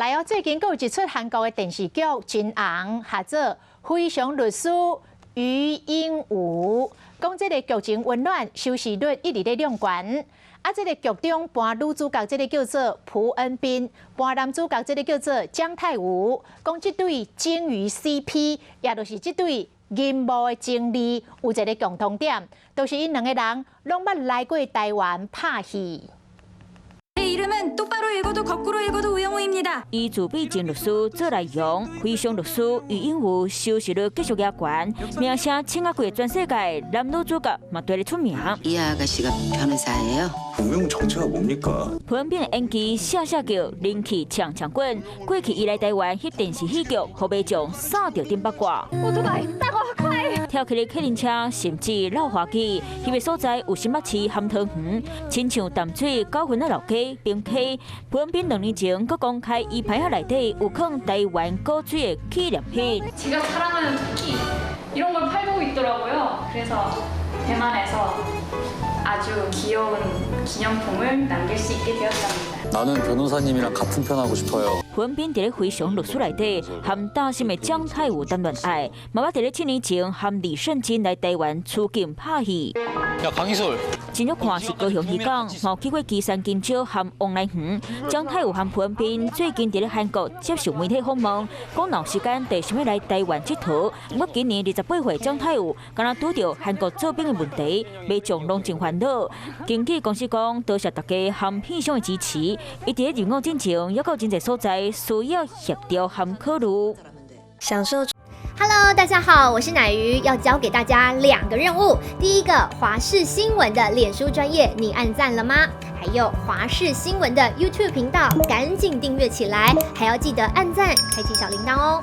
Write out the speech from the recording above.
來哦，最近閣有一齣韓國的電視劇真紅，號做《非常律師禹英禑》，講這個劇情溫暖，收視率一直咧兩懸。啊，這個劇中扮女主角這個叫做朴恩斌，扮男主角這個叫做姜泰武。講這對鯨魚 CP，也就是這對銀幕的情侶，有一個共同點，就是𪜶兩个人攏捌來過台灣拍戲。 이름은 똑바로 읽어도 거꾸로 읽어도 우영우입니다. 伊自閉症律師做內容，非常律師禹英禑收視率繼續壓懸，名聲衝仔過全世界，男女主角嘛綴咧出名。 이 아가씨가 변호사예요? 우영우 정체가 뭡니까? 朴恩斌的演技聲聲叫，人氣搶搶滾。過去伊來台灣翕電視戲劇，予民眾捎著頂八卦。跳起咧客人車，甚至老滑稽，翕的所在有新北市菡桃園，親像淡水九份仔老街冰溪。朴恩斌2年前閣公開伊牌仔內底有囥台灣古錐的紀念品。 제가 사랑하는 토끼 이런 걸 팔고 있더라고요. 그래서 대만에서 아주 귀여운 기념품을 남길 수 있게 되었답니다. 나는 변호사님이랑 같은 편 하고 싶어요. 朴恩斌佇咧非常律師內底，和大心的姜泰武談戀愛，嘛捌佇咧7年前和李聖經來台灣出鏡拍戲。 야 강희솔. 真少看是高雄漁港，嘛有去過旗山金石和王來園。姜泰武和朴恩斌最近佇咧韓國接受媒體訪問，講若有時間就想欲來台灣𨑨迌。毋過今年28歲姜泰武，敢若拄著韓國做兵的問題，民眾攏真煩惱。經紀公司講，多謝大家和片商的支持。伊佇咧入伍進前，猶閣有真濟所在需要協調和考慮。享受。 Hello，大家好，我是奶魚，要交給大家兩個任務。第一個，華視新聞的臉書專頁，你按讚了嗎？還有華視新聞的 YouTube 頻道，趕緊訂閱起來，還要記得按讚，開啟小鈴鐺哦。